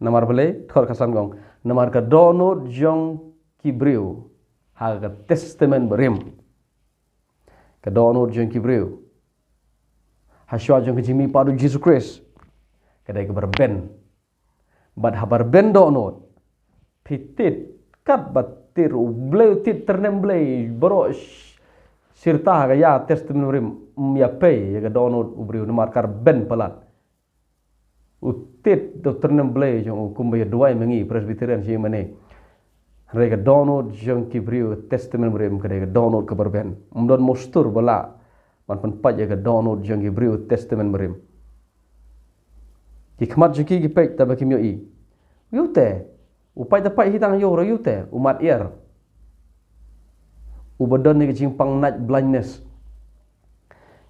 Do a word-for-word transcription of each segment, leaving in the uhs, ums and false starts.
Namar balei, dkhot khatsan ka ong, namar ka dohnud jong ki briew ha ka Testament Barim. Ka dohnud jong ki briew ha shuwa jong ka jingmihpat u Jisu Khrist ka dei kaba rben. Bad haba rben dohnud, phi tied katba tied, U Blei u tied tyrnem Blei baroh sh- sirta ha ka ïa Testament Barim, ym ïa pei ïa ka dohnud u briew namar ka rben palat. U tied da u tyrnem Blei jong u kumba ïa duwai ma ngi Presbyterian shi mane. Hynrei ka dohnud jong ki briew Testament Barim ka dei ka dohnud kaba rben. Ym don mostur ba lah ban pynpait ïa ka dohnud jong ki briew Testament Barim. Ki khmat jong ki ki peit tang ba kim ïohi. Ïohi te, u pait da pait hi tang ïoh ra ïohi te, u mat iar. Uba don ïa ka jingpang night blindness.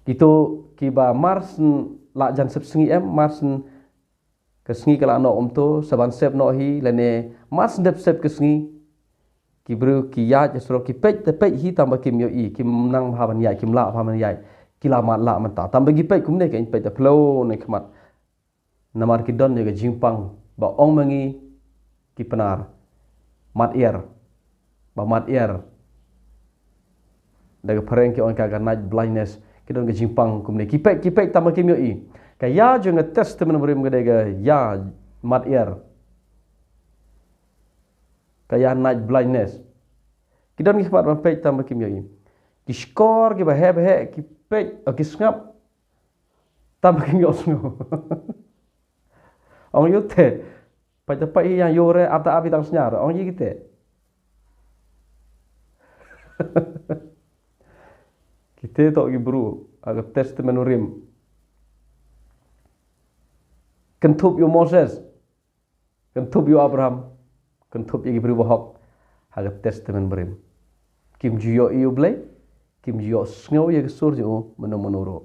Kito kiba mar shen la jan sep sngi em, mar shen ka sngi ka la noh um to, sa ban sep noh hi, lane mar shen dep sep ka sngi. Ki briew ki ïaid ha surok ki peit te peit hi tang ba kim ïohi, kim nang bha ban ïaid, kim lah bha ban ïaid. Ki la mat lah mynta. Tang ba ki peit kumne, ka ïeng peit te phloo na khmat. Namar ki don ïa ka jingpang ba ong ma ngi ki Pnar, mat iar. Ba mat iar, da ka phareng ki ong ka, ka night blindness. Ki don ka jingpang kumne, ki peit, ki peit tang ba kim ïohi. Ka ïa jong ka Testament Barim ka dei ka ïa mat iar. Ka ïa night blindness. Ki don ki khmat ban peit tang ba kim ïohi. Ki shkor kiba heh ba heh ki peit, oh, ki sngap tang ba kim ïohsngew. Ong ïohi te, peit te peit hi, ïa ïoh re, ap te ap hi tang sniar, ong ïa kite. Kite to ki briew ha ka Testament Barim. Kynthup ïa u Moses, kynthup ïa u Abraham, kynthup ïa ki briew bahok ha ka Testament Barim. Kim ju ïohi ïa U Blei, kim ju ïohsngew ïa ka sur jong u mano mano ruh.